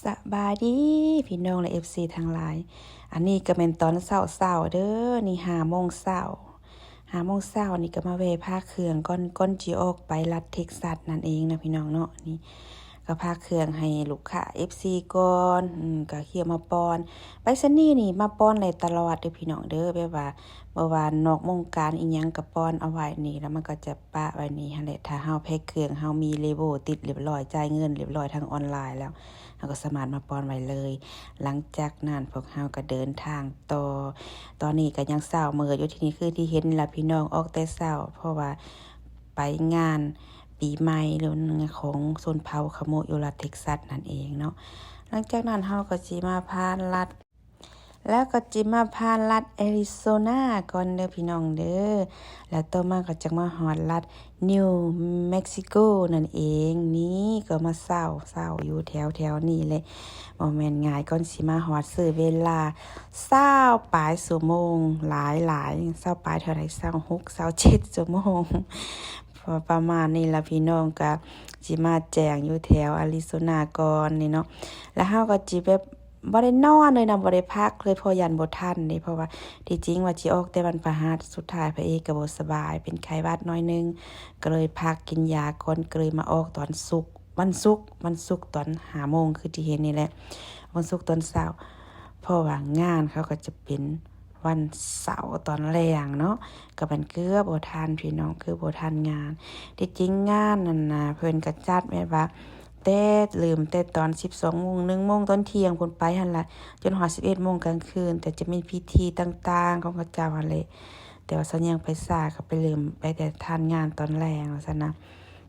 ສະບາຍດີພີ່ນ້ອງ ແລະ ເອັຟຊີ ທັງຫຼາຍ. ອັນນີ້ກໍແມ່ນຕອນເຊົ້າໆເດີ ນີ້ຫ້າໂມງເຊົ້າ ຫ້າໂມງເຊົ້ານີ້ກໍມາແວ່ພາເຄື່ອງກ່ອນ ກ່ອນຊິອອກໄປລັດເທັກຊັສນັ້ນເອງນະພີ່ນ້ອງເນາະ. ນີ້ກໍພາເຄື່ອງໃຫ້ລູກຄ້າ ເອັຟຊີ ກ່ອນ ອືມ ກໍເຂົ້າມາປ່ອນ. ໄປສະນີນີ້ມາປ່ອນໄດ້ຕະຫຼອດເດີພີ່ນ້ອງເດີ ແບບວ່າບໍ່ວ່ານອກໂມງການອີ່ຫຍັງກໍປ່ອນເອົາໄວ້ນີ້ ແລ້ວມັນກໍຈະປະໄວ້ນີ້ຫັ້ນແຫຼະ. ຖ້າເຮົາແພັກເຄື່ອງ ເຮົາມີເລເວວຕິດລຽບຮ້ອຍ ຈ່າຍເງິນລຽບຮ້ອຍທາງອອນລາຍແລ້ວ ເຮົາກໍສາມາດມາປ່ອນໄວ້ເລີຍ. ຫຼັງຈາກນັ້ນພວກເຮົາກໍເດີນທາງຕໍ່. ຕອນນີ້ກໍຍັງເຊົ້າມືດຢູ່ ທີ່ນີ້ຄືທີ່ເຫັນລະພີ່ນ້ອງ ອອກແຕ່ເຊົ້າ ເພາະວ່າໄປງານປີໃໝ່ຂອງຊົນເຜົ່າຂະໂມະຢູ່ລັດເທັກຊັສນັ້ນເອງເນາະ. ຫຼັງຈາກນັ້ນເຮົາກໍຊິມາຜ່ານລັດ ແລ້ວກໍຊິມາຜ່ານລັດແອຣິໂຊນາກ່ອນເດີພີ່ນ້ອງເດີ ແລ້ວຕໍ່ມາກໍຈະມາຮອດລັດນິວເມັກຊິໂກນັ້ນເອງ. ນີ້ກໍມາເຊົ້າ ເຊົ້າຢູ່ແຖວໆນີ້ແຫຼະ ບໍ່ແມ່ນງ່າຍ ກ່ອນຊິມາຮອດ ໃຊ້ເວລາຊາວປາຍຊົ່ວໂມງ ຫຼາຍໆ ຊາວປາຍເທົ່າໃດ ຊາວຫົກ ຊາວເຈັດຊົ່ວໂມງ ປະມານນີ້ລະພີ່ນ້ອງ. ກໍຊິມາແຈ້ງຢູ່ແຖວແອຣິໂຊນາກ່ອນນີ້ເນາະ ແລ້ວເຮົາກໍຊິແບບ ບໍ່ໄດ້ນອນເລີຍນະ ບໍ່ໄດ້ພັກເລີຍ ເພາະຢ້ານບໍ່ທັນເດ້. ເພາະວ່າທີ່ຈິງວ່າຊິອອກແຕ່ວັນພະຫັດ ສຸດທ້າຍພະເອກກໍບໍ່ສະບາຍ ເປັນໄຂ້ຫວັດໜ້ອຍໜຶ່ງ ກໍເລີຍພັກກິນຢາກ່ອນ ກໍເລີຍມາອອກຕອນສຸກ ວັນສຸກ ວັນສຸກຕອນຫ້າໂມງ ຄືທີ່ເຫັນນີ້ແຫຼະ ວັນສຸກຕອນເຊົ້າ. ເພາະວ່າງານເຂົາກໍຈະເປັນວັນເສົາຕອນແລງເນາະ ກໍແມ່ນເກືອບບໍ່ທັນພີ່ນ້ອງ ເກືອບບໍ່ທັນງານ. ທີ່ຈິງງານນັ້ນນະ ເພິ່ນກໍຈັດແບບວ່າ ແຕ່ເລີ່ມແຕ່ຕອນສິບສອງໂມງ ໜຶ່ງໂມງຕອນທ່ຽງພຸ້ນໄປຫັ້ນລະ ຈົນຮອດສິບເອັດໂມງກາງຄືນ ແຕ່ຈະມີພິທີຕ່າງໆຂອງເຂົາເຈົ້າຫັ້ນແຫຼະ. ແຕ່ວ່າສາວແຍງໄປຊ້າ ກໍໄປເລີ່ມໄປແຕ່ທານງານຕອນແລງວ່າຊັ້ນນະ.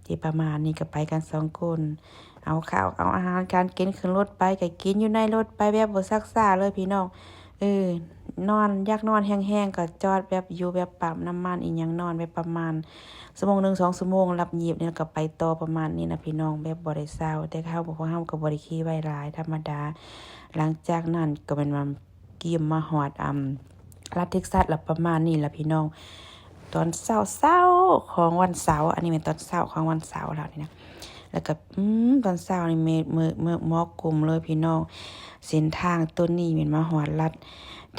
ທີ່ປະມານນີ້ກໍໄປກັນສອງຄົນ ເອົາຂ້າວເອົາອາຫານການກິນຂຶ້ນລົດໄປ ກໍກິນຢູ່ໃນລົດໄປແບບບໍ່ຊັກຊ້າເລີຍພີ່ນ້ອງ. ເອີ ນອນ ຢາກນອນແຮງໆ ກໍຈອດແບບຢູ່ແບບປ້ຳນ້ຳມັນອີ່ຫຍັງ ນອນແບບປະມານຊົ່ວໂມງໜຶ່ງ ສອງຊົ່ວໂມງ ຫຼັບຍິບນີ້ ແລ້ວກໍໄປຕໍ່ປະມານນີ້ນະພີ່ນ້ອງ ແບບບໍ່ໄດ້ເຊົາ. ແຕ່ເຮົາ ພວກເຮົາກໍບໍ່ໄດ້ຂີ່ໄວຫຼາຍ ທຳມະດາ. ຫຼັງຈາກນັ້ນກໍແມ່ນວ່າກຽມມາຮອດ ອຳ ລັດເທັກຊັສລະປະມານນີ້ລະພີ່ນ້ອງ. ຕອນເຊົ້າໆຂອງວັນເສົາ ອັນນີ້ແມ່ນຕອນເຊົ້າຂອງວັນເສົາແລ້ວນີ້ນະ ແລ້ວກໍ ອືມ ຕອນເຊົ້ານີ້ເມກ ເມກ ເມກໝອກກຸມເລີຍພີ່ນ້ອງ. ເສັ້ນທາງໂຕນີ້ແມ່ນມາຮອດລັດ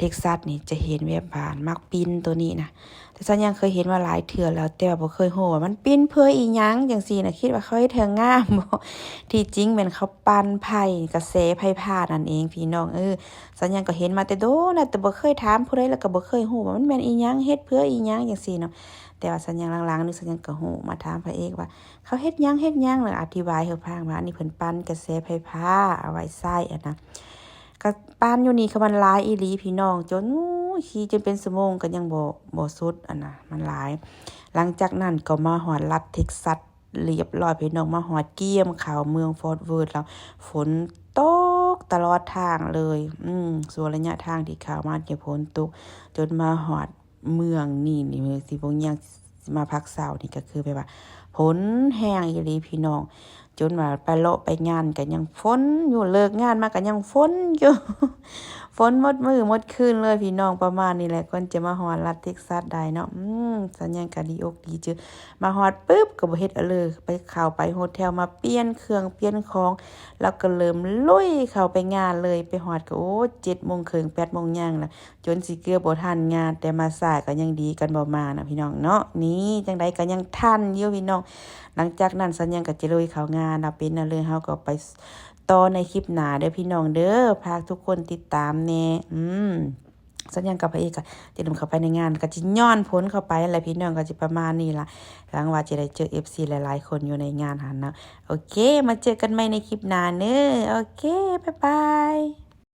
ເທັກຊັສນີ້ ຈະເຫັນແບບວ່າໝາກປິ່ນໂຕນີ້ນະ ແຕ່ສາວຍັງເຄີຍເຫັນມາຫຼາຍເທື່ອແລ້ວ ແຕ່ວ່າບໍ່ເຄີຍຮູ້ວ່າມັນປິ່ນເພື່ອອີ່ຫຍັງຈັ່ງຊີ້ນະ ຄິດວ່າເຂົາເຮັດໃຫ້ງາມບໍ? ທີ່ຈິງແມ່ນເຂົາປັ່ນໄຟ ກະແສໄຟຟ້ານັ້ນເອງພີ່ນ້ອງເອີຍ. ສາວຍັງກໍເຫັນມາແຕ່ດົນແລ້ວ ແຕ່ບໍ່ເຄີຍຖາມຜູ້ໃດ ແລ້ວກໍບໍ່ເຄີຍຮູ້ວ່າມັນແມ່ນອີ່ຫຍັງ ເຮັດເພື່ອອີ່ຫຍັງຈັ່ງຊີ້ເນາະ. ແຕ່ວ່າສາວຍັງຫຼັງໆນີ້ ສາວຍັງກໍຮູ້ ມາຖາມພະເອກວ່າ ເຂົາເຮັດຫຍັງ ເຮັດຫຍັງ ແລ້ວອະທິບາຍໃຫ້ຟັງວ່າ ອັນນີ້ເພິ່ນປັ່ນກະແສໄຟຟ້າເອົາໄວ້ໃຊ້ຫັ້ນນະ. ກະປັ່ນຢູ່ນີ້ຄືມັນຫຼາຍອີ່ຫຼີພີ່ນ້ອງ ຈົນ ໂອ້ຍ ຂີ່ຈົນເປັນຊົ່ວໂມງກໍຍັງບໍ່ ບໍ່ສຸດຫັ້ນນະ ມັນຫຼາຍ. ຫຼັງຈາກນັ້ນກໍມາຮອດລັດເທັກຊັສ ລຽບຮ້ອຍພີ່ນ້ອງ ມາຮອດກຽມເຂົ້າເມືອງຟອດເວີດແລ້ວ ຝົນຕົກຕະຫຼອດທາງເລີຍ. ອືມ ສ່ວນໄລຍະທາງທີ່ເຂົ້າມາຈະຝົນຕົກ ຈົນມາຮອດເມືອງນີ້ ນີ້ ມື້ທີ່ພວກຍັງມາພັກເຊົານີ້ ກໍຄືແບບວ່າຝົນແຮງອີ່ຫຼີພີ່ນ້ອງ ຈົນວ່າໄປເລາະໄປງານກໍຍັງຝົນຢູ່ ເລີກງານມາກໍຍັງຝົນຢູ່ ຝົນໝົດມື້ໝົດຄືນເລີຍພີ່ນ້ອງ ປະມານນີ້ແຫຼະ ກ່ອນຈະມາຮອດລັດເທັກຊັສໄດ້ເນາະ. ອືມ ສາວຍັງກໍດີອົກດີໃຈ ມາຮອດປຶບກໍບໍ່ເຮັດຫຍັງເລີຍ ໄປເຂົ້າໄປໂຮເທວ ມາປ່ຽນເຄື່ອງປ່ຽນຂອງ ແລ້ວກໍເລີ່ມລຸຍເຂົ້າໄປງານເລີຍ. ໄປຮອດກໍ ໂອ້ ເຈັດໂມງເຄິ່ງ ແປດໂມງຍ່າງລະ ຈົນຊິເກືອບບໍ່ທັນງານ ແຕ່ມາຊ້າກໍຍັງດີ ກັນບໍ່ມານະພີ່ນ້ອງເນາະ. ນີ້ ຈັ່ງໃດກໍຍັງທັນຢູ່ພີ່ນ້ອງ. ຫຼັງຈາກນັ້ນ ສາວຍັງກໍຈະລຸຍເຂົ້າງານລະ ເປັນແນວເລີຍ ເຮົາກໍໄປຕໍ່ໃນຄລິບໜ້າເດີພີ່ນ້ອງເດີ ຝາກທຸກຄົນຕິດຕາມແດ່. ອືມ ສາວຍັງກັບພະເອກກໍຈະເລີ່ມເຂົ້າໄປໃນງານ ກໍຈະຍ້ອນຝົນເຂົ້າໄປຫັ້ນແຫຼະພີ່ນ້ອງ ກໍຈະປະມານນີ້ລະ. ຫວັງວ່າຈະໄດ້ເຈີເອັຟຊີຫຼາຍໆຄົນຢູ່ໃນງານຫັ້ນເນາະ. ໂອເຄ ມາເຈີກັນໃໝ່ໃນຄລິບໜ້າເນີ. ໂອເຄ ບາຍບາຍ.